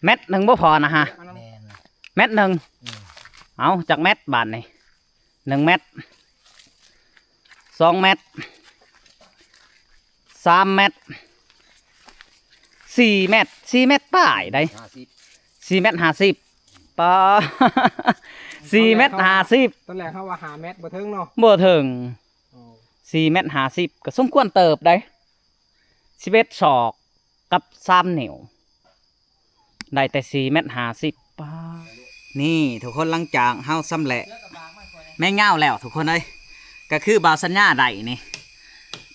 ແມັດໜຶ່ງບໍ່ພໍນະຮະ? ແມ່ນ ແມັດໜຶ່ງ. ອືມ ເອົາ ຈັກແມັດບາດນີ້? ໜຶ່ງແມັດ ສອງແມັດ ສາມແມັດ ສີ່ແມັດ ສີ່ແມັດປາຍໃດ໋ ຫ້າສິບ ສີ່ແມັດຫ້າສິບ. ປາ ສີ່ແມັດຫ້າສິບ. ຕອນແລກເຮົາວ່າຫ້າແມັດບໍ່ເຖິງເນາະ. ບໍ່ເຖິງ. ໂອ້ ສີ່ແມັດຫ້າສິບ ກໍສົມຄວນເຕີບໃດ໋ ສິບເອັດສອກກັບສາມນິ້ວ ໄດ້ແຕ່ສີ່ແມັດຫ້າສິບ. ປາ ນີ້ທຸກຄົນ ຫຼັງຈາກເຮົາຊຳແຫຼະແມງຍາວແລ້ວທຸກຄົນເອີຍ ກໍຄືບ່າວສັນຍາໄດ້ນີ້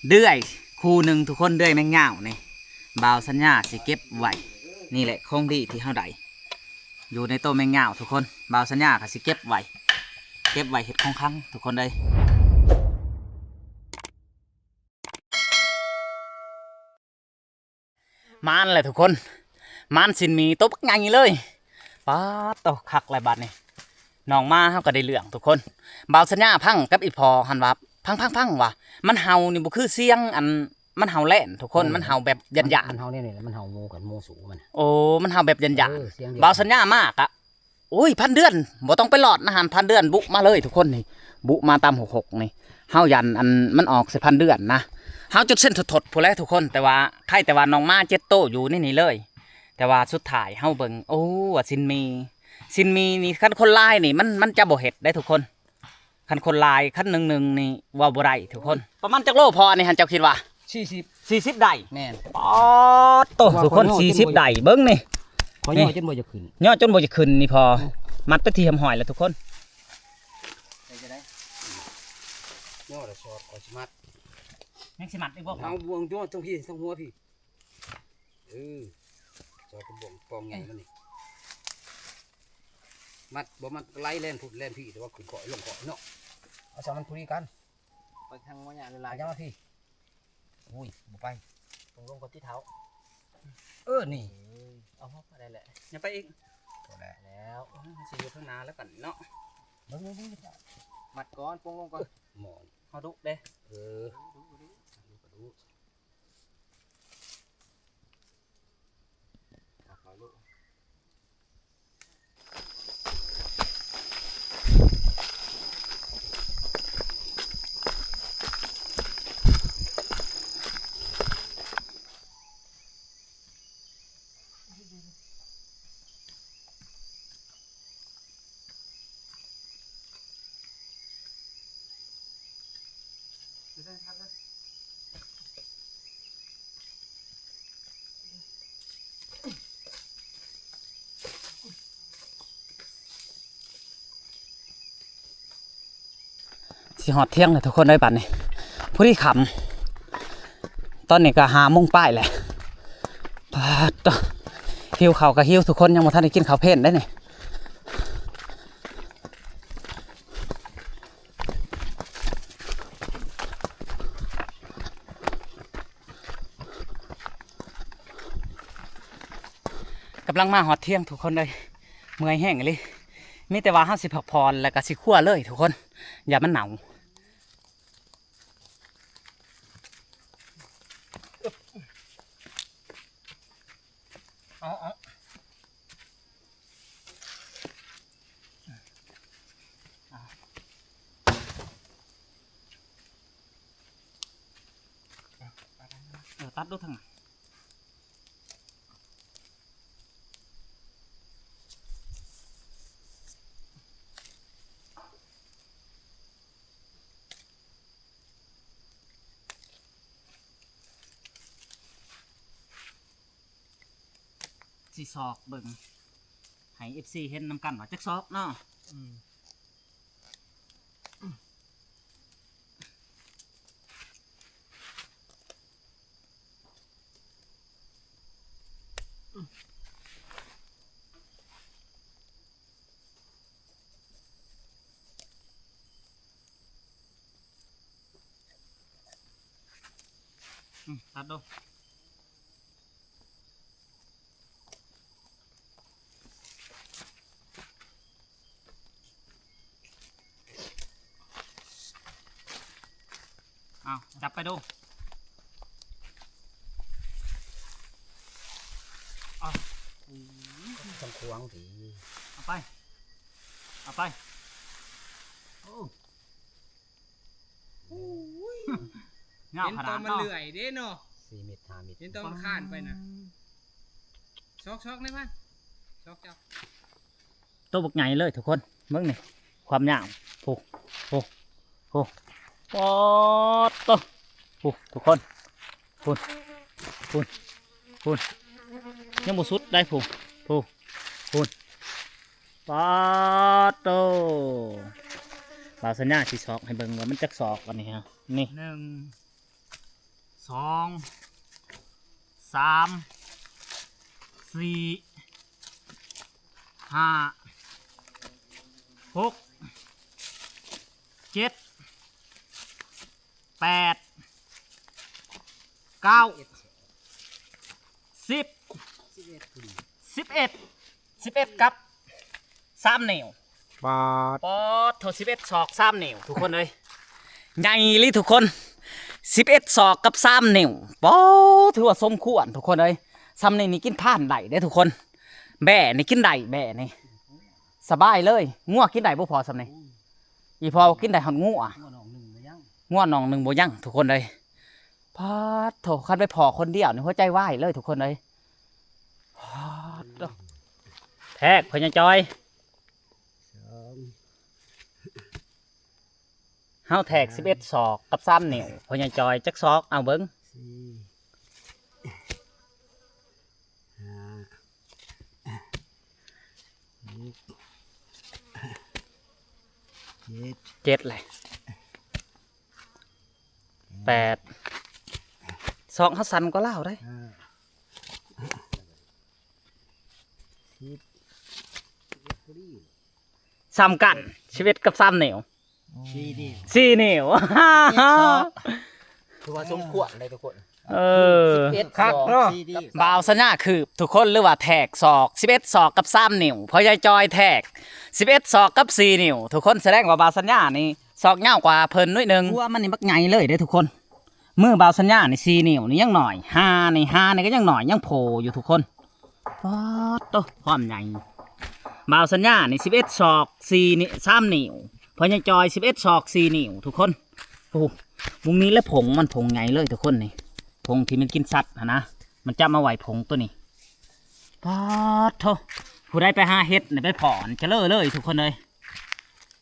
ເດືອຍຄູ່ໜຶ່ງທຸກຄົນ ເດືອຍແມງຍາວນີ້ ບ່າວສັນຍາຊິເກັບໄວ້. ນີ້ແຫຼະຂອງດີທີ່ເຮົາໄດ້ ຢູ່ໃນໂຕແມງຍາວທຸກຄົນ ບ່າວສັນຍາກໍຊິເກັບໄວ້ ເກັບໄວ້ເຮັດຂອງຂັງທຸກຄົນເອີຍ. ມານແຫຼະທຸກຄົນ ມານຊິນໝີໂຕບັກໃຫຍ່ເລີຍ. ປາດໂຕ ຄັກແລ້ວບາດນີ້ ນ້ອງມາເຮົາກໍໄດ້ເລື່ອງທຸກຄົນ. ບ່າວສັນຍາພັງກັບອີ່ພໍ່ຫັ້ນວ່າ ພັງໆໆ ວ່າ ມັນເຫົ່ານີ້ບໍ່ຄືສຽງອັນ ມັນເຫົ່າແລ່ນທຸກຄົນ ມັນເຫົ່າແບບຢ້ານໆ ມັນເຫົ່າແນວນີ້ແຫຼະ ມັນເຫົ່າໝູກັນ ໝູສູມັນ. ໂອ້ ມັນເຫົ່າແບບຢ້ານໆ. ເອີ ສຽງດຽວ ບ່າວສັນຍາມາກະ ໂອ້ຍ ພັນເດືອນ ບໍ່ຕ້ອງໄປລອດນະຫັ້ນ ພັນເດືອນບຸກມາເລີຍທຸກຄົນນີ້ ບຸກມາຕາມຫົກຫົກນີ້ ເຮົາຢ້ານອັນມັນອອກໃສ່ພັນເດືອນນະ ເຮົາຈົນເຊັນຖົດໆ ພຸ້ນແຫຼະທຸກຄົນ. ແຕ່ວ່າໃຄແຕ່ວ່ານ້ອງມາເຈັດໂຕຢູ່ໃນນີ້ເລີຍ ແຕ່ວ່າສຸດທ້າຍເຮົາເບິ່ງ ໂອ້ ວ່າຊິນໝີ ຊິນໝີນີ້ ຄັນຄົນຫຼາຍນີ້ ມັນ ມັນຈະບໍ່ເຮັດໄດ໋ທຸກຄົນ. ຄັນຄົນຫຼາຍ ຄັນໜຶ່ງໆ ນີ້ເວົ້າບໍ່ໄດ້ທຸກຄົນ. ປະມານຈັກໂລພໍອັນນີ້ຫັ້ນ ເຈົ້າຄິດວ່າ? ສີ່ສິບ ສີ່ສິບໄດ້. ແມ່ນ. ປາດໂຕ ທຸກຄົນ ສີ່ສິບໄດ້ ເບິ່ງນີ້ ຂ້ອຍຍໍ້ ນີ້ ຈົນບໍ່ຢາກຂຶ້ນ ຍໍ້ຈົນບໍ່ຢາກຂຶ້ນນີ້ພໍ. ອືມ ມັດໄປທີ່ຮຽບຮ້ອຍແລ້ວທຸກຄົນ. ໄດ້ຈະໄດ້ ຍໍ້ລະຊອດ ຂ້ອຍຊິມັດ. ຍັງຊິມັດອີກບໍ່? ເອົາບ່ວງຍໍ້ ທັງພີ້ ທັງຫົວພີ້. ເອີ ຊອດກະບ່ວງກອງໃຫຍ່ມັນນີ້ ມັດບໍ່ມັດໄລ່ແລ່ນພຸ້ນແລ່ນພີ້ ແຕ່ວ່າຂຶ້ນຂ້ອຍລົງຂ້ອຍເນາະ. ເອົາຊ່າງມັນພໍດີກັນ ໄປທາງບໍ່ຍາກຫຼາຍໆ ເອົາຈັ່ງມາພີ້. ໂອ້ຍ ບໍ່ໄປ ລົງ ລົງກ່ອນຕິເຖົ້າ. ເອີ ນີ້ ເອີ ເອົາ ພໍໄດ້ແຫຼະ ຢ່າໄປອີກ ພໍແລ້ວ ແລ້ວ ໂອ້ຍ ມັນຊິຢູ່ຂ້າງໜ້າແລ້ວກັນເນາະ. ເບິ່ງ ເບິ່ງ ເບິ່ງ ມັດກ່ອນ ປົງລົງກ່ອນ. ເອີ ໝໍ ເຮົາດຸເດ້. ເອີ ດຸ ດຸ ດຸ ຊິຮອດທ່ຽງແລ້ວທຸກຄົນເອີຍ ບາດນີ້ພໍດີຄ່ຳ ຕອນນີ້ກໍຫ້າໂມງປາຍແລ້ວ. ປາດໂຕ ຫິວເຂົ້າກໍຫິວທຸກຄົນ ຍັງບໍ່ທັນໄດ້ກິນເຂົ້າເພນໄດ໋ນີ້. ກຳລັງມາຮອດທ່ຽງທຸກຄົນເອີຍ ເມື່ອຍແຮງອີ່ຫຼີ. ມີແຕ່ວ່າເຮົາຊິພັກຜ່ອນ ແລ້ວກໍຊິຄົວເລີຍທຸກຄົນ ຢ້ານມັນເນົ່າ. ເອົາ ເອົາ ເອີ ຕັດດູທາງນັ້ນ. ຊິຊອກເບິ່ງ ໃຫ້ເອັຟຊີເຫັນນຳກັນວ່າຈັກຊອກເນາະ. ອືມ. ອືມ ຕັດດູ. ເອົາ ຈັບໄປດູ. ເອົາ ອືມ ຕ້ອງຂວາງຕິ ເອົາໄປ ເອົາໄປ ໂອ້ ໂອ້ຍ ຍາວຂະໜາດເນາະ ເຫັນຕອນມັນເລື່ອຍເດ້ເນາະ ສີ່ເມັດ ຫ້າເມັດ ເຫັນຕອນມັນຄານໄປນະ ຊອກໆ ໃນພັນ ຊອກເຈົ້າ ໂຕບັກໃຫຍ່ເລີຍທຸກຄົນ ເບິ່ງນີ້ ຄວາມຍາວ ໂອ້ໂຫ ໂອ້ໂຫ ປາດໂຕ ໂອ້ ທຸກຄົນ ພຸ້ນ ພຸ້ນ ພຸ້ນ ຍັງບໍ່ສຸດໄດ໋ ພຸ້ນ ພຸ້ນ ພຸ້ນ ປາດໂຕ ບ່າວສັນຍາຊິຊອກໃຫ້ເບິ່ງວ່າມັນຈັກຊອກ ອັນນີ້ຮະ ນີ້ ໜຶ່ງ ສອງ ສາມ ສີ່ ຫ້າ ຫົກ ເຈັດ ແປດ ເກົ້າ ສິບ ສິບເອັດ ສິບເອັດກັບສາມນິ້ວ ປາດ ປາດໂທ ສິບເອັດສອກສາມນິ້ວ ທຸກຄົນເອີຍ ໃຫຍ່ອີ່ຫຼີທຸກຄົນ ສິບເອັດສອກກັບສາມນິ້ວ ປາດ ຖືວ່າສົມຄວນທຸກຄົນເອີຍ ສ່ຳນີ້ນີ້ກິນທານໄດ້ເດ້ທຸກຄົນ ແບ້ນີ້ກິນໄດ້ ແບ້ນີ້ສະບາຍເລີຍ ງົວກິນໄດ້ບໍ່ພໍສ່ຳນີ້ ອີ່ພໍ່ກິນໄດ້ຮອດງົວ ງົວໜອງໜຶ່ງບໍ່ຍັງ ງົວໜອງໜຶ່ງບໍ່ຍັງທຸກຄົນເອີຍ ປາດໂທ ຄັນໄປພໍ້ຄົນດຽວນີ້ຫົວໃຈວາຍເລີຍທຸກຄົນເອີຍ ປາດໂທ ແທກ ພໍ່ໃຫຍ່ຈອຍ ສອງ ເຮົາແທກສິບເອັດສອກກັບສາມນິ້ວ ພໍ່ໃຫຍ່ຈອຍຈັກສອກ ເອົາເບິ່ງ ສີ່ ຫ້າ ຫົກ ເຈັດ ເຈັດແຫຼະ ແປດ ສອກເຮົາສັ້ນກວ່າລາວໄດ໋ ຫ້າ ສິບ ສ່ຳກັນ ສິບເອັດກັບສາມນິ້ວ ສີ່ນິ້ວ ສີ່ນິ້ວ ສິບເອັດສອກ ຖືວ່າສົມຄວນເດ້ທຸກຄົນ ເອີ ສິບເອັດ ຄັກເນາະ ສອກ ສີ່ນິ້ວ ບ່າວສັນຍາຄືບທຸກຄົນ ຫຼືວ່າແທກສອກ ສິບເອັດສອກກັບສາມນິ້ວ ພໍ່ໃຫຍ່ຈອຍແທກສິບເອັດສອກກັບສີ່ນິ້ວ ທຸກຄົນ ສະແດງວ່າບ່າວສັນຍານີ້ສອກຍາວກວ່າເພິ່ນໜ້ອຍໜຶ່ງ ຫົວມັນນີ້ບັກໃຫຍ່ເລີຍເດ້ທຸກຄົນ ມືບ່າວສັນຍານີ້ສີ່ນິ້ວນີ້ຍັງໜ້ອຍ ຫ້ານີ້ ຫ້ານີ້ກໍຍັງໜ້ອຍ ຍັງໂຜ່ຢູ່ທຸກຄົນ ປາດໂຕ ຄວາມໃຫຍ່ ບ່າວສັນຍານີ້ສິບເອັດສອກສີ່ນິ້ວ ສາມນິ້ວ ພໍ່ໃຫຍ່ຈອຍສິບເອັດສອກສີ່ນິ້ວ ທຸກຄົນ ໂອ້ ມຸມນີ້ແຫຼະຜົງມັນ ຜົງໃຫຍ່ເລີຍທຸກຄົນນີ້ ຜົງທີ່ມັນກິນສັດຫັ້ນນະ ມັນຈະມາໄວ້ຜົງໂຕນີ້ ປາດໂທ ຜູ້ໃດໄປຫາເຫັດນີ້ໄປພໍ້ນີ້ຈະເລີເລີຍທຸກຄົນເອີຍ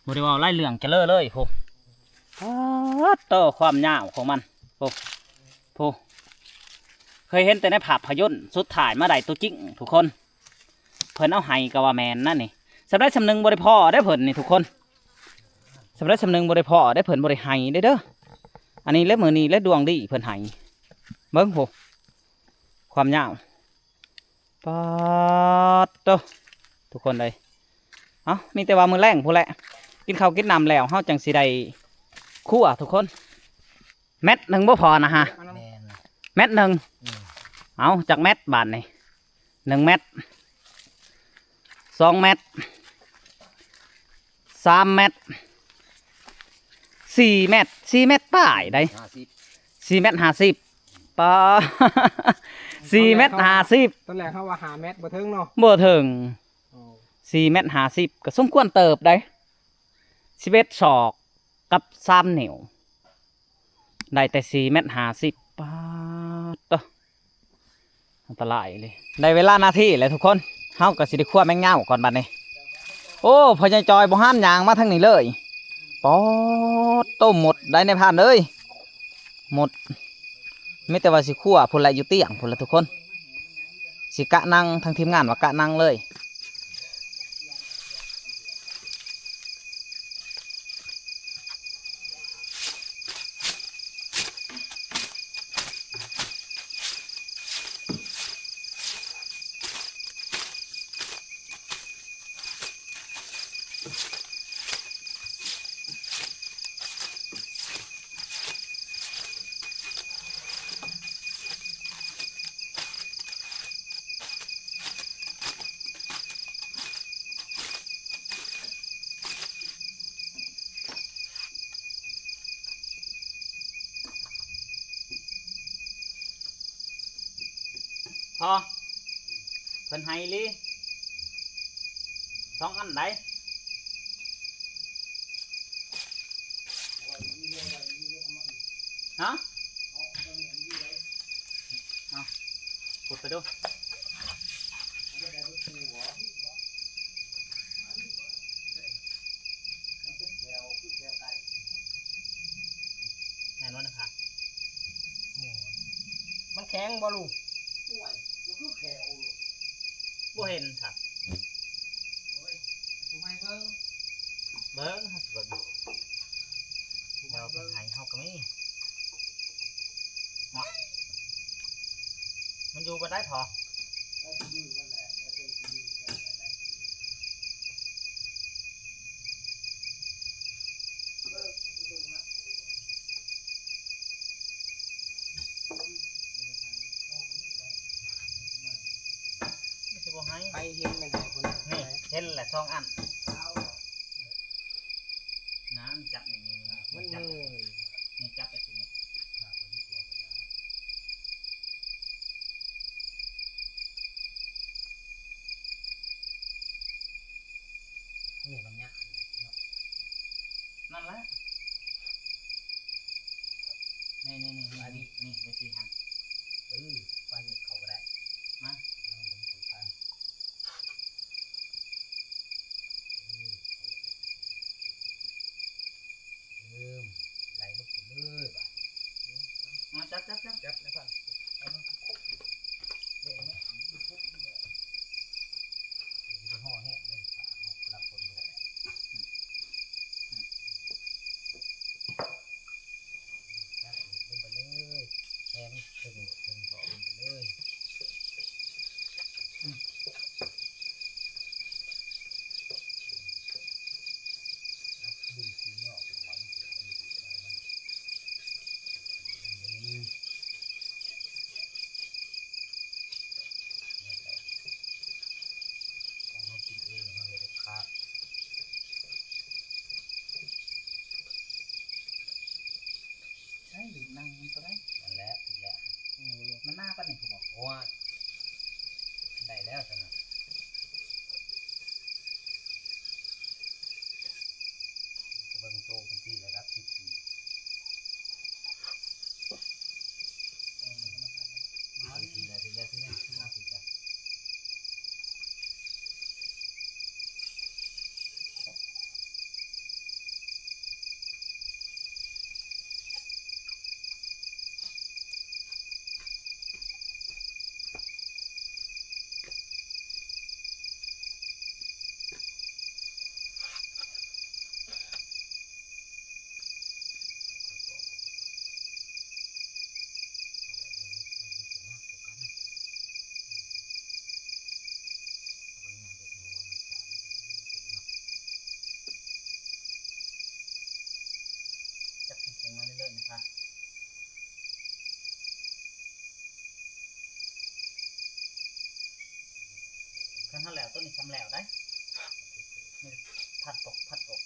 ບໍ່ໄດ້ເວົ້າຫຼາຍເລື່ອງ ຈະເລີເລີຍ ໂອ້ ປາດໂຕ ຄວາມຍາວຂອງມັນ ໂອ້ ໂອ້ ເຄີຍເຫັນແຕ່ໃນພາບພະຍົນ ສຸດທ້າຍມາໄດ້ຕົວຈິງທຸກຄົນ ເພິ່ນເອົາໃຫ້ກໍວ່າແມ່ນນະນີ້ ສ່ຳໃດສ່ຳໜຶ່ງບໍ່ໄດ້ພໍ້ເດ້ເພິ່ນນີ້ທຸກຄົນ ສ່ຳໃດສ່ຳໜຶ່ງບໍ່ໄດ້ພໍ້ເດ້ ເພິ່ນບໍ່ໄດ້ໃຫ້ເດ້ເດີ ອັນນີ້ແຫຼະ ມື້ນີ້ແຫຼະດວງດີເພິ່ນໃຫ້ ເບິ່ງໂອ້ ຄວາມຍາວ ປາດໂຕ ທຸກຄົນເອີຍ ເອົ້າ ມີແຕ່ວ່າມື້ແລງພຸ້ນແຫຼະ ກິນເຂົ້າກິນນ້ຳແລ້ວ ເຮົາຈັ່ງຊິໄດ້ຄົວທຸກຄົນ ແມັດໜຶ່ງບໍ່ພໍນະຮະ ແມ່ນ ແມັດໜຶ່ງ ອືມ ເອົາ ຈັກແມັດບາດນີ້ ໜຶ່ງແມັດ ສອງແມັດ ສາມແມັດ ສີ່ແມັດ ສີ່ແມັດປາຍໄດ໋ ຫ້າສິບ ສີ່ແມັດຫ້າສິບ ປາ ສີ່ແມັດຫ້າສິບ ຕອນແລກເຮົາວ່າຫ້າແມັດບໍ່ເຖິງເນາະ ບໍ່ເຖິງ ໂອ້ ສີ່ແມັດຫ້າສິບ ກໍສົມຄວນເຕີບໄດ໋ ສິບເອັດສອກກັບສາມນິ້ວ ໄດ້ແຕ່ສີ່ແມັດຫ້າສິບ ປາດໂຕ ອັນຕະລາຍເລີຍ ໄດ້ເວລາໜ້າທີ່ແລ້ວທຸກຄົນ ເຮົາກໍຊິໄດ້ຄົວແມງເຫຍົາກ່ອນບັດນີ້ ໂອ້ ພໍ່ໃຫຍ່ຈອຍບໍ່ຫານຍ່າງມາທາງນີ້ເລີຍ ປາດໂຕ ມົດໄດ໋ນາຍພານເອີຍ ມົດ ມີແຕ່ວ່າຊິຄົວພຸ້ນແຫຼະ ຢູ່ຕຽງພຸ້ນແຫຼະທຸກຄົນ ຊິກະນັ່ງ ທາງທີມງານວ່າກະນັ່ງເລີຍ ພໍ ເພິ່ນໃຫ້ອີ່ຫຼີ ສອງອັນໃດ ຮະ? ເອົາ ຂຸດໄປດູ ແມ່ນບໍ່ນະຄະ? ໂອ້ຍ ມັນແຂງບໍ່ລຸງ? ໂອ້ຍ ຄືແຂງ ບໍ່ເຫັນຊັ້ນ. ໂອ້ຍ ໃຫ້ຜູ້ໃໝ່ເບິ່ງ ເບິ່ງ ເຮົາຊິເບິ່ງ ຜູ້ໃໝ່ເບິ່ງ ເຮົາກໍມີ ມັນຢູ່ບໍ່ໄດ້ພໍ. ມັນຊິບໍ່ໃຫ້ ໃຜເຫັນແມ່ນໃຜຄົນນັ້ນ ນີ້ ເຫັນແຫຼະສອງອັນ ນັ້ນ ຈັບນີ້ ນີ້ ນີ້ ມັນ ຈັບ ນີ້ ຈັບໄປຊິນີ້. ນີ້ມັນຍາກເນາະ ນັ້ນແຫຼະ ນີ້ ນີ້ ນີ້ ນີ້ ນີ້ ນີ້ ໄປຊິຫັ້ນ ເອີ ປານນີ້ເຂົາກໍໄດ້ ມາ ລອງເບິ່ງສຳຄັນ ເອີ ເອີ ໄລ່ລົງໄປເລີຍບາດນີ້ ມາ ຈັບ ຈັບ ຈັບ ຈັບ ແລ້ວກໍເອົາມັນຄຸບ ແບບນີ້ ມັນຄຸບ ມັນບໍ່ໄດ້ ຊິໄປຫໍ່ແຫ້ງເດ້ ເຮົາກຳລັງຄົນບໍ່ໄດ້ ອືມ ອືມ ຈັບລົງໄປເລີຍ ແຫ້ງເຖິງ ເຖິງທໍ່ລົງໄປເລີຍ ອືມ. ຂອງເຮົາກິນເອງ ເຮົາເຮັດຂາດ ໃຊ້ຫຼືນັ່ງມັນຕົວໃດ ນັ້ນແຫຼະ ຖືກແລ້ວ ເອີ ມັນໜາປານນີ້ ຜູ້ບອກ ໂອ້ຍ ໄດ້ແລ້ວຊັ້ນນະ ເບິ່ງໂຕເປັນທີ່ລະດັບສິບປີ ມາ ຖືກແລ້ວ ຖືກແລ້ວ ຖືກແລ້ວ ຖືກແລ້ວ. ຈັບເຄັ່ງໆມາເລື້ອຍໆນະຄະ ຄັນເຮົາແຫຼວໂຕນີ້ຊຳແຫຼວໄດ໋ ພັດຕົກ ພັດຕົກ.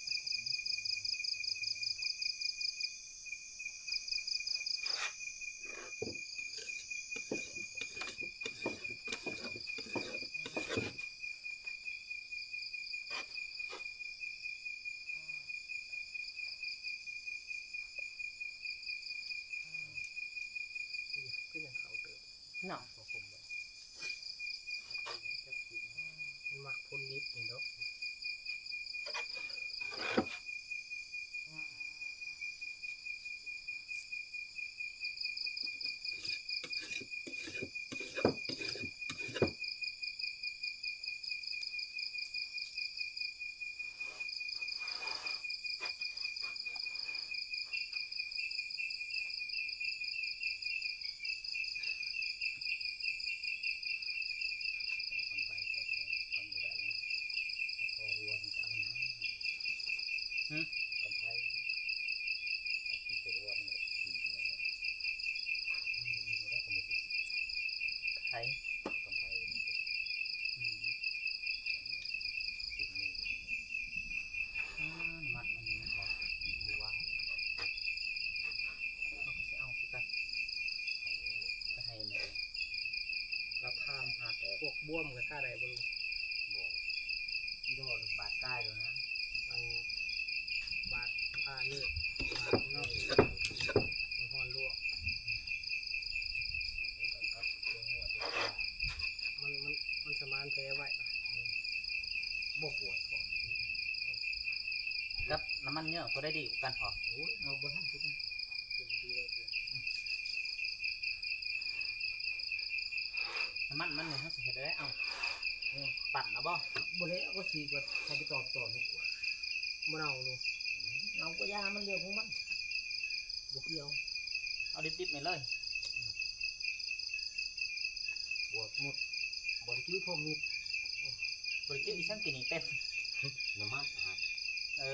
ຄືຍັງເຂົ້າເຕີບເນາະ ບໍ່ຄົມບໍ່ ມັນມັກຄົນດິບນີ້ດອກ. ໄປ ອືມ ອ່າ ມັດມັນນີ້ມັນບໍ່ ບໍ່ວ່າງ ເຮົາກໍຊິເອົາຄືກັນ ໄປໃຫ້ແມ່ ລາວຖາມຫາແຕ່ພວກບວມກໍຖ້າໄດ້ບໍ່ລຸງ? ບໍ່ ໂດ ບາດກາຍໂດນະ ມັນບາດພານີ້ ບາດເນາະ ມັນຮ້ອນລວກ ມັນ ມັນ ມັນສະໝານແຜໄວ້ ອືມ ບໍ່ປວດພໍ ກັບນ້ຳມັນເຍອະ ໂຕໃດດີກວ່າກັນພໍ? ໂອ້ຍ ເຮົາບໍ່ທັນຄິດນະ ຂຶ້ນດີເລີຍ ອືມ ນ້ຳມັນມັນນີ້ເຮົາຊິເຮັດແນວໃດ? ເອົາ ເອີ ປັ່ນເອົາບໍ່? ບໍ່ແລ້ວ ກໍສີກວ່າໃສ່ໄປຕໍ່ຕໍ່ນີ້ກວ່າ ບໍ່ເອົາໂລດ ເອົາກໍຢ່າ ມັນເລື່ອງຂອງມັນ ບໍ່ກ່ຽວ ເອົາດິບໆນີ້ເລີຍ ອືມ ບວກໝົດ ບໍ່ໄດ້ຈື່ພວກມິດ ບໍ່ໄດ້ຈື່ອີ່ຫຍັງ ກິນນີ້ເຕັມ ນ້ຳມັນ ເອີ.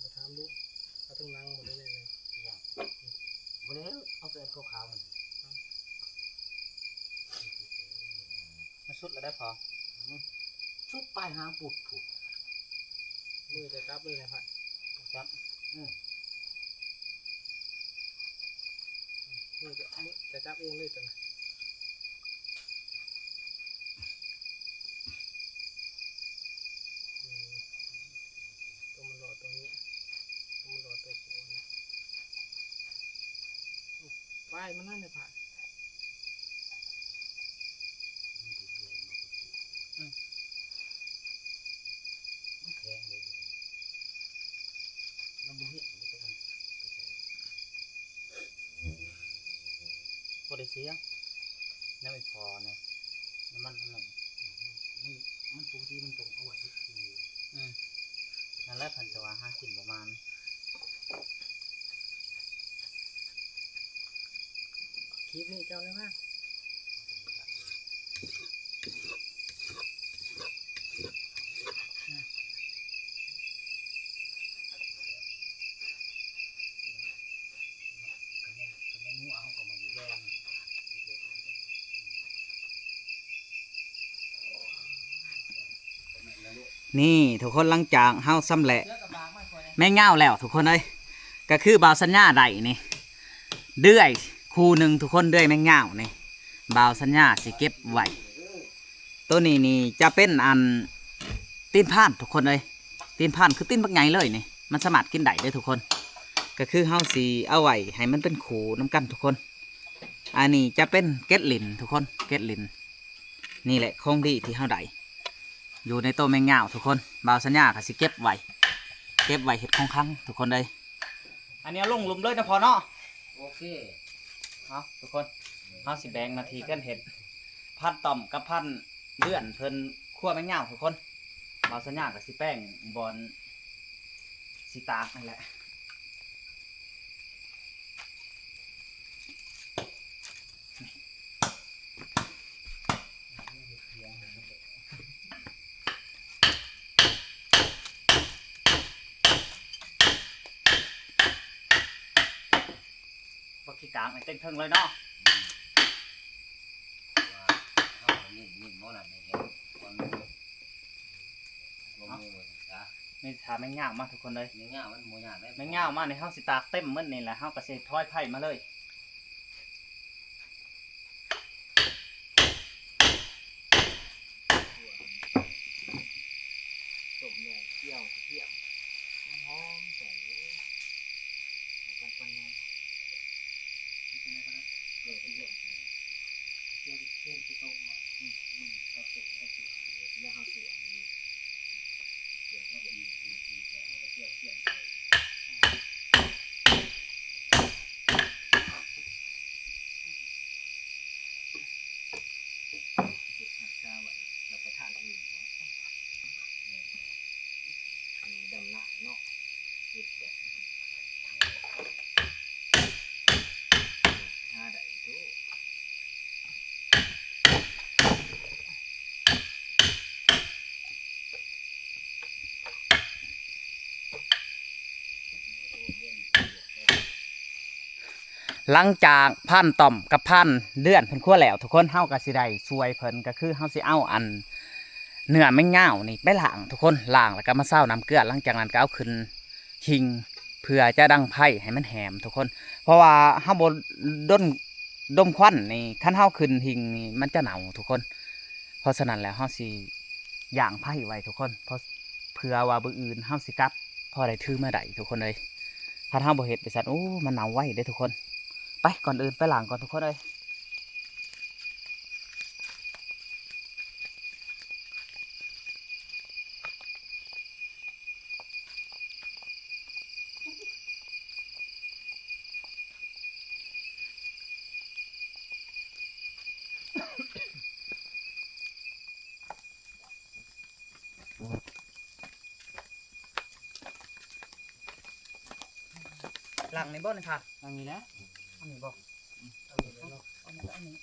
ບໍ່ຖາມລູກ ເອົາເທິງຫຼັງບໍ່ໄດ້ແນ່ເລີຍ ບໍ່ແລ້ວ ເອົາແຕ່ອັນຂາວໆມັນ ມັນສຸດແລ້ວໄດ໋ພໍ່ ອືມ ສຸດປາຍຫາງປຸດພຸ້ນ ມືຈະຈັບເລີຍນະ ຈັບ ອືມ ມືຈະ ມືຈະຈັບເອງເລີຍຕົວນະ. ຕົວມັນຫຼໍ່ຕົວເມຍ ຕົວມັນຫຼໍ່ຕົວຜູ້ນະ ວາຍມັນນັ້ນແຫຼະພະ ອືມ ມັນແຂງເດ້ ມັນບໍ່ເຮັດ ມັນກໍມັນ ບໍ່ໄດ້ເສຍ ຍັງບໍ່ພໍນີ້ ນ້ຳມັນ ນ້ຳມັນ ມັນ ມັນປົກກະຕິມັນຕ້ອງເອົາໄວ້ທຸກທີ ອືມ ນັ້ນແຫຼະເພິ່ນຈະວ່າຫາກິນປະມານ ຄລິບນີ້ເຈົ້າໄດ້ມາ ນີ້ທຸກຄົນ ຫຼັງຈາກເຮົາຊຳແຫຼະແມງຍາວແລ້ວທຸກຄົນເອີຍ ກໍຄືບ່າວສັນຍາໄດ້ນີ້ ເດືອຍຄູ່ໜຶ່ງທຸກຄົນ ເດືອຍແມງຍາວນີ້ ບ່າວສັນຍາຊິເກັບໄວ້ ໂຕນີ້ນີ້ຈະເປັນອັນ ຕີນພານທຸກຄົນເອີຍ ຕີນພານຄືຕີນບັກໃຫຍ່ເລີຍນີ້ ມັນສາມາດກິນໄດ້ເດີທຸກຄົນ ກໍຄືເຮົາຊິເອົາໄວ້ໃຫ້ມັນເປັນຄູ່ນຳກັນທຸກຄົນ ອັນນີ້ຈະເປັນເກັດລິ້ນທຸກຄົນ ເກັດລິ້ນ ນີ້ແຫຼະຂອງດີທີ່ເຮົາໄດ້ຢູ່ໃນໂຕແມງຍາວທຸກຄົນ ບ່າວສັນຍາກໍຊິເກັບໄວ້ ເກັບໄວ້ເຮັດຂອງຂັງທຸກຄົນເອີຍ ອັນນີ້ເອົາລົງລຸ່ມເລີຍນະພໍ່ເນາະ ໂອເຄ ເອົາທຸກຄົນ ເຮົາຊິແບ່ງໜ້າທີ່ກັນເຮັດ ພັນຕ້ອມກັບພັນເດືອນເພິ່ນຄົວແມງຍາວທຸກຄົນ ບ່າວສັນຍາກໍຊິແປງບ່ອນຊິຕາກນັ້ນແຫຼະ. ບັກຂີ້ກາງໃຫ້ເຕັມເທິງເລີຍເນາະ ອືມ ເພາະວ່າເຮົາໜິ້ມໆ ບໍ່ນັ້ນໃຫ້ເຫັນກ່ອນໝູ່ ເອົາ ນີ້ຖ້າແມງຍາວມາທຸກຄົນເອີຍ ແມງຍາວມັນບໍ່ຍາກເດ້ ແມງຍາວມານີ້ເຮົາຊິຕາກເຕັມໝົດນີ້ແຫຼະ ເຮົາກໍຊິຖອຍໄຟມາເລີຍ. ຕົ້ມແລ້ວ ຈຽວກະທຽມ ຫອມໆ ໃສ່ ເຂົ້າກັນປານນັ້ນ ເຂົ້າກັນປານນັ້ນ ເຂົ້າກັນປານນັ້ນ ຈຽວກະທຽມ ຈຽວກະທຽມຊິຕົ້ມເນາະ ອືມ ອືມ ເຂົ້າຕົ້ມ ເຂົ້າສວນ ແລ້ວເຮົາສວນອີກ ຈຽວກະທຽມ ແລ້ວເຮົາກໍຈຽວກະທຽມໃສ່. ຫຼັງຈາກພານຕ້ອມກັບພານເດືອນເພິ່ນຄົວແລ້ວທຸກຄົນ ເຮົາກໍຊິໄດ້ຊ່ວຍເພິ່ນ ກໍຄືເຮົາຊິເອົາອັນເນື້ອແມງຍາວນີ້ໄປລ້າງທຸກຄົນ ລ້າງແລ້ວກໍມາຊາວນ້ຳເກືອ ຫຼັງຈາກນັ້ນກໍເອົາຂຶ້ນຫິ້ງ ເພື່ອຈະດັງໄຟໃຫ້ມັນແຫ້ມທຸກຄົນ ເພາະວ່າເຮົາບໍ່ດົນ ດົມຄວັນນີ້ ຄັນເຮົາຂຶ້ນຫິ້ງນີ້ມັນຈະເນົ່າທຸກຄົນ ເພາະສະນັ້ນແລ້ວເຮົາຊິ ຢ່າງໄຟໄວ້ທຸກຄົນ ເພາະເພື່ອວ່າມື້ອື່ນເຮົາຊິກັບ ພໍໄດ້ຖືມາໄດ້ທຸກຄົນເອີຍ ຄັນເຮົາບໍ່ເຮັດຈັ່ງຊັ້ນ ໂອ້ ມັນເນົ່າໄວເດ້ທຸກຄົນ ໄປ ກ່ອນອື່ນໄປລ້າງກ່ອນທຸກຄົນເອີຍ. ຫຼັງນີ້ບໍ່ນີ້ພານ ຫຼັງນີ້ແຫຼະ ອັນນີ້ບໍ່ ເອົານີ້ເນາະ ເອົານີ້ ເອົານີ້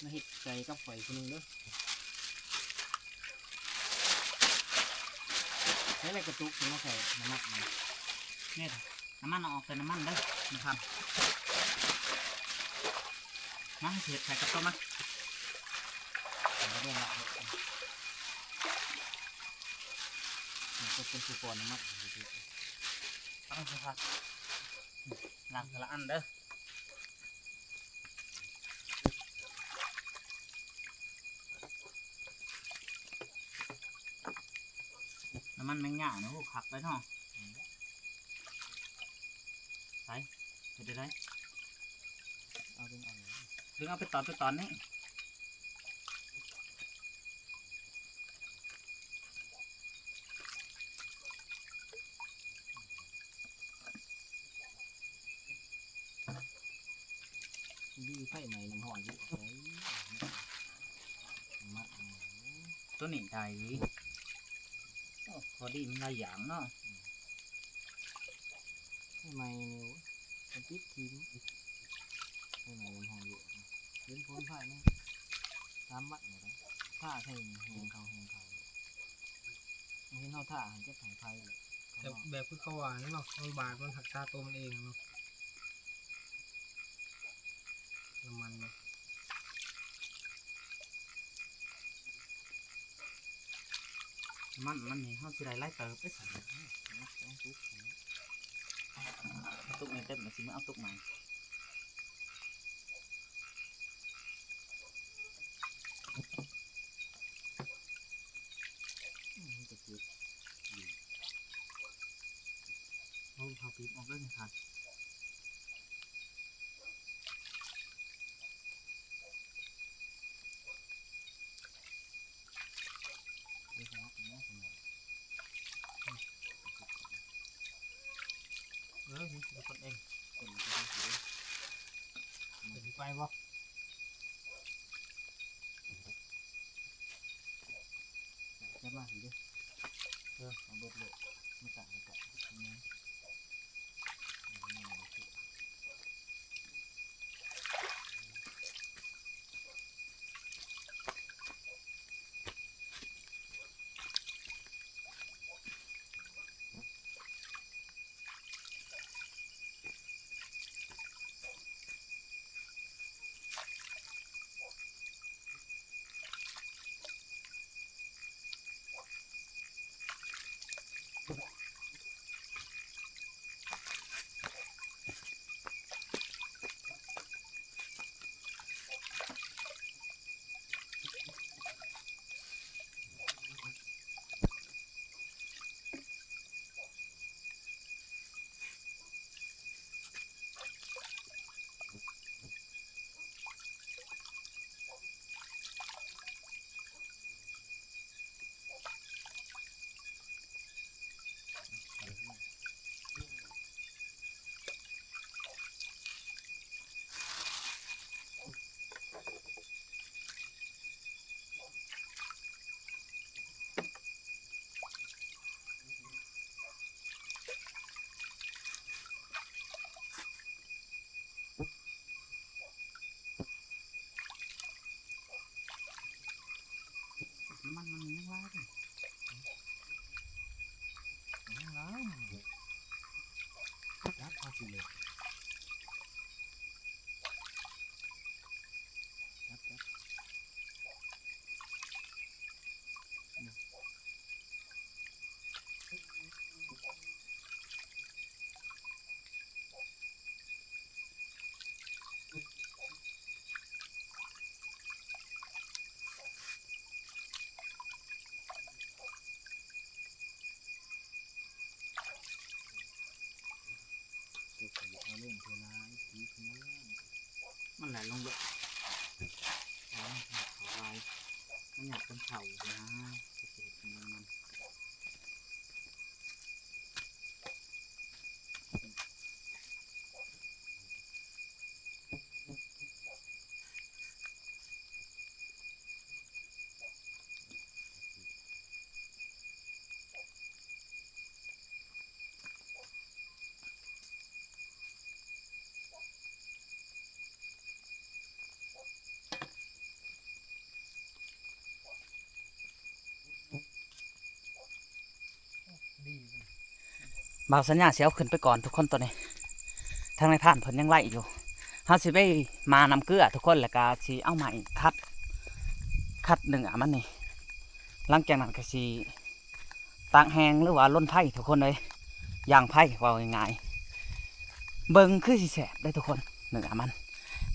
ມາເຮັດໃສ່ກັບຂ້ອຍຜູ້ໜຶ່ງເດີ ໃຊ້ແລ້ວກະຕຸກ ມາໃສ່ນ້ຳມັນ ນີ້ ນ້ຳມັນເອົາອອກແຕ່ນ້ຳມັນເດີ ນະຄັບ ມາ ເຮັດໃສ່ກັບເຂົ້າມາ ເອົາເລື່ອງລະ ເອົາເປັນຜູ້ປ້ອນນ້ຳມັນ ເອົາ ນະຄັບ ລ້າງເທື່ອລະອັນເດີ. ນ້ຳມັນແມງຍາເນາະ ໂອ້ ຄັກເລີຍເນາະ ໃສ່ ເຮັດໄດ້ ເອົາເບິ່ງເອົາ ດຶງເອົາເປັນຕອນເປັນຕອນນີ້. ມີໄຟໄໝ້ນ້ຳຮ້ອນຢູ່ ເອີ ມັດ ຕົວນີ້ໄດ້ ໂອ້ ພໍດີ ມັນຫຼາຍຢ່າງເນາະ ໄຟໄໝ້ນີ້ ໂອ້ຍ ມັນຕິດຖິ້ມ ໄຟໄໝ້ນ້ຳຮ້ອນຢູ່ ເຫັນຜົນພາຍໃນສາມວັນນີ້ແຫຼະ ທາໃສ່ແຫ້ງເຂົ້າ ແຫ້ງເຂົ້າ ເຫັນເຮົາທາໃຫ້ຈັກໃຫ້ໄຟ ແບບ ແບບຄືເຂົາວ່ານັ້ນເນາະ ມັນບາດ ມັນຮັກສາຕົວມັນເອງເນາະ ນ້ຳມັນເນາະ ນ້ຳມັນ ມັນນີ້ເຮົາຊິໄດ້ຫຼາຍເຕີບເດ້ຊັ້ນ ເອົາຕຸກ ເອົາຕຸກໃໝ່ເຕັມ ຊິມາເອົາຕຸກໃໝ່. ອືມ ມັນຈະເກັບຢູ່ ເອົາຜ້າປິດອອກເດີນີ້ ເອີ ນີ້ເປັນຄົນເອງ ເປັນຄົນເອງ ເປັນໄປບໍ່? ຈັບມາພີ້ເດີ ເອີ ເອົາເບິດໂລດ ມາຕັ້ງໄວ້ກ່ອນ ເອົາມາ ເອົາມາ. ໂອ້ ຫຼາຍລົງເບິ່ງ ເອົາເຂົ້າລາຍ ມັນຫຍັບກັນເຂົ້ານະ ຈະເຮັດຫຍັງມັນ. ບ່າວສັນຍາຊິເອົາຂຶ້ນໄປກ່ອນທຸກຄົນ ຕອນນີ້ທາງນາຍພານເພິ່ນຍັງໄລ່ຢູ່. ເຮົາຊິໄປໝ່ານ້ຳເກືອທຸກຄົນ ແລ້ວກະຊິເອົາໄມ້ຂັດ ຂັດເນື້ອມັນນີ້. ຫຼັງຈາກນັ້ນກະຊິ ຕາກແຫ້ງ ຫຼືວ່າລົນໄຟທຸກຄົນເອີຍ ຢ່າງໄຟ ເວົ້າງ່າຍໆ ເບິ່ງຄືຊິແຊບເດ້ທຸກຄົນ ເນື້ອມັນ.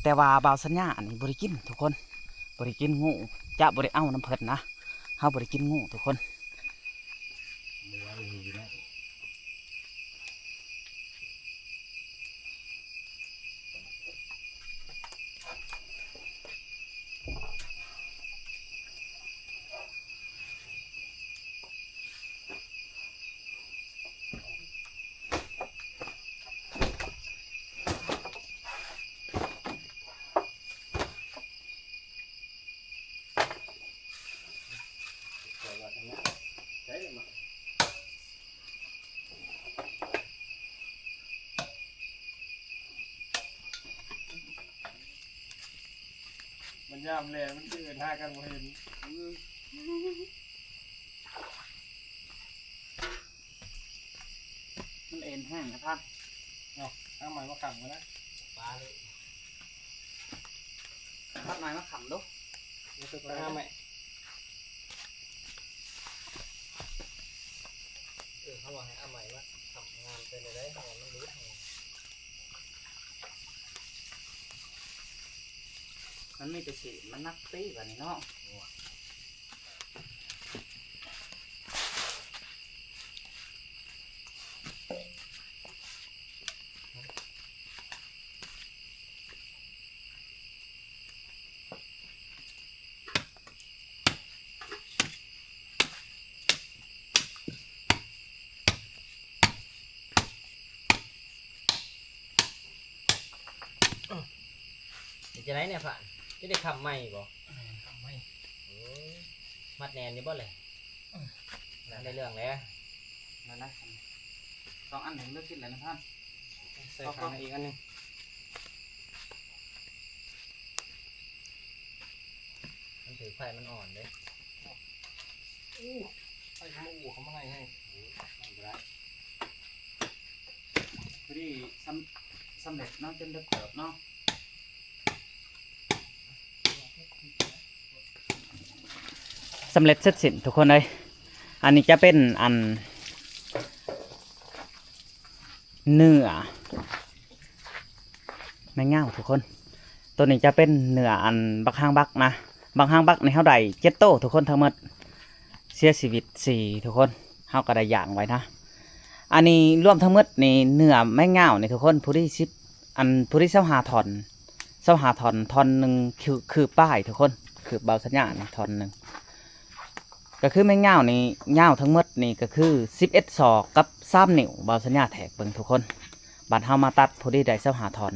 ແຕ່ວ່າບ່າວສັນຍານີ້ບໍ່ໄດ້ກິນທຸກຄົນ ບໍ່ໄດ້ກິນງູ ຈະບໍ່ໄດ້ເອົານຳເພິ່ນນະ ເຮົາບໍ່ໄດ້ກິນງູທຸກຄົນ. ມັນຍາມແລງ ມັນຊິເອີ້ນຫາກັນບໍ່ເຫັນ. ມັນເອັນແຫ້ງນະທ່ານ. ເອົາ ຫາໄມ້ມາຄ້ຳກ່ອນນະ ປາເລີຍ. ຕັດໄມ້ມາຄ້ຳດູ ເດີ ໄປຫາໄມ້. ເອີ ເຂົາວ່າໃຫ້ເອົາໄມ້ມາຄ້ຳງາມ ເປັນໄດ້ ເຮົາວ່າມັນຫຼຸດ. ມັນມີແຕ່ຊີ້ນ ມັນໜັກຕິບາດນີ້ເນາະ. ເປັນຈັ່ງໃດແດ່ ພານ ຈະໄດ້ຄ້ຳໃໝ່ບໍ່? ແມ່ນ ຄ້ຳໃໝ່. ໂອ້ຍ ມັດແໜ້ນຢູ່ບໍ່ແຫຼະ? ເອີ ນັ້ນໄດ້ເລື່ອງແລ້ວ ນັ້ນນະ ສອງອັນນີ້ເລືອກຜິດແລ້ວນະທ່ານ. ໃສ່ຂ້າງໃນອີກອັນໜຶ່ງ. ມັນຖືກໄຟ ມັນອ່ອນເດ້. ໂອ້ ໄຟມັນອູ້ເຂົ້າມາໃນແຮງ. ໂອ້ ມັນບໍ່ໄດ້ ພໍດີສຳ ສຳເລັດເນາະ ຈົນໄດ້ເປີດເນາະ. ສຳເລັດເສັດສິ້ນທຸກຄົນເອີຍ. ອັນນີ້ຈະເປັນອັນ ເນື້ອແມງງາວທຸກຄົນ. ໂຕນີ້ຈະເປັນເນື້ອອັນບັກຫາງບັກນະ. ບັກຫາງບັກນີ້ເຮົາໄດ້ເຈັດໂຕທຸກຄົນ ທັງໝົດເສຍຊີວິດສີ່ທຸກຄົນ. ເຮົາກໍໄດ້ຢ່າງໄວ້ນະ. ອັນນີ້ລວມທັງໝົດນີ້ ເນື້ອແມງງາວນີ້ທຸກຄົນ ພໍດີສິບ ອັນ ພໍດີຊາວຫ້າທ່ອນ ຊາວຫ້າທ່ອນ ທ່ອນໜຶ່ງຄືບປາຍທຸກຄົນ. ຄືບເບົາສັນຍານີ້ທ່ອນໜຶ່ງ ກໍຄືແມງຍາວນີ້ ຍາວທັງໝົດນີ້ກໍຄືສິບເອັດສອກກັບສາມນິ້ວ. ເບົາສັນຍາແທກເບິ່ງທຸກຄົນ. ບາດເຮົາມາຕັດພໍດີໄດ້ຊາວຫ້າທ່ອນ.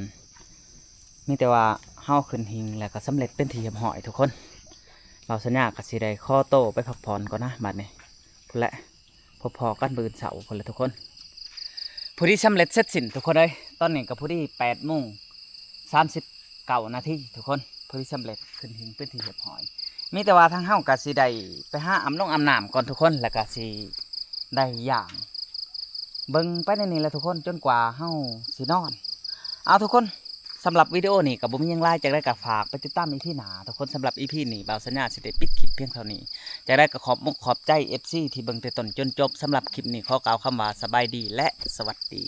ມີແຕ່ວ່າເຮົາຂຶ້ນຫິ້ງແລ້ວກໍສຳເລັດເປັນທີ່ຮຽບຮ້ອຍທຸກຄົນ. ເບົາສັນຍາກໍຊິໄດ້ຂໍໂຕໄປພັກຜ່ອນກ່ອນນະ ບາດນີ້ ພຸ້ນແຫຼະ. ພໍ້ໆກັນມື້ອື່ນເຊົ້າພຸ້ນແຫຼະທຸກຄົນ. ພໍດີສຳເລັດເສັດສິ້ນທຸກຄົນເອີຍ. ຕອນນີ້ກໍພໍດີແປດໂມງສາມສິບເກົ້ານາທີທຸກຄົນ. ພໍດີສຳເລັດຂຶ້ນຫິ້ງເປັນທີ່ຮຽບຮ້ອຍ. ມີແຕ່ວ່າທາງເຮົາກໍຊິໄດ້ໄປຫາອາບນົງອາບນ້ຳກ່ອນທຸກຄົນ ແລ້ວກໍຊິໄດ້ຍ່າງເບິ່ງໄປໃນນີ້ແຫຼະທຸກຄົນ ຈົນກວ່າເຮົາຊິນອນ. ເອົາທຸກຄົນ ສຳລັບວິດີໂອນີ້ກໍບໍ່ມີຫຍັງຫຼາຍ ຈັ່ງໃດກໍຝາກໄປຕິດຕາມອີພີໜ້າທຸກຄົນ. ສຳລັບອີພີນີ້ ບ່າວສັນຍາຊິໄດ້ປິດຄລິບພຽງເທົ່ານີ້. ຈັ່ງໃດກໍຂອບມຸກຂອບໃຈເອັຟຊີທີ່ເບິ່ງແຕ່ຕົ້ນຈົນຈົບ. ສຳລັບຄລິບນີ້ຂໍກ່າວຄຳວ່າສະບາຍດີ ແລະ ສະຫວັດດີ.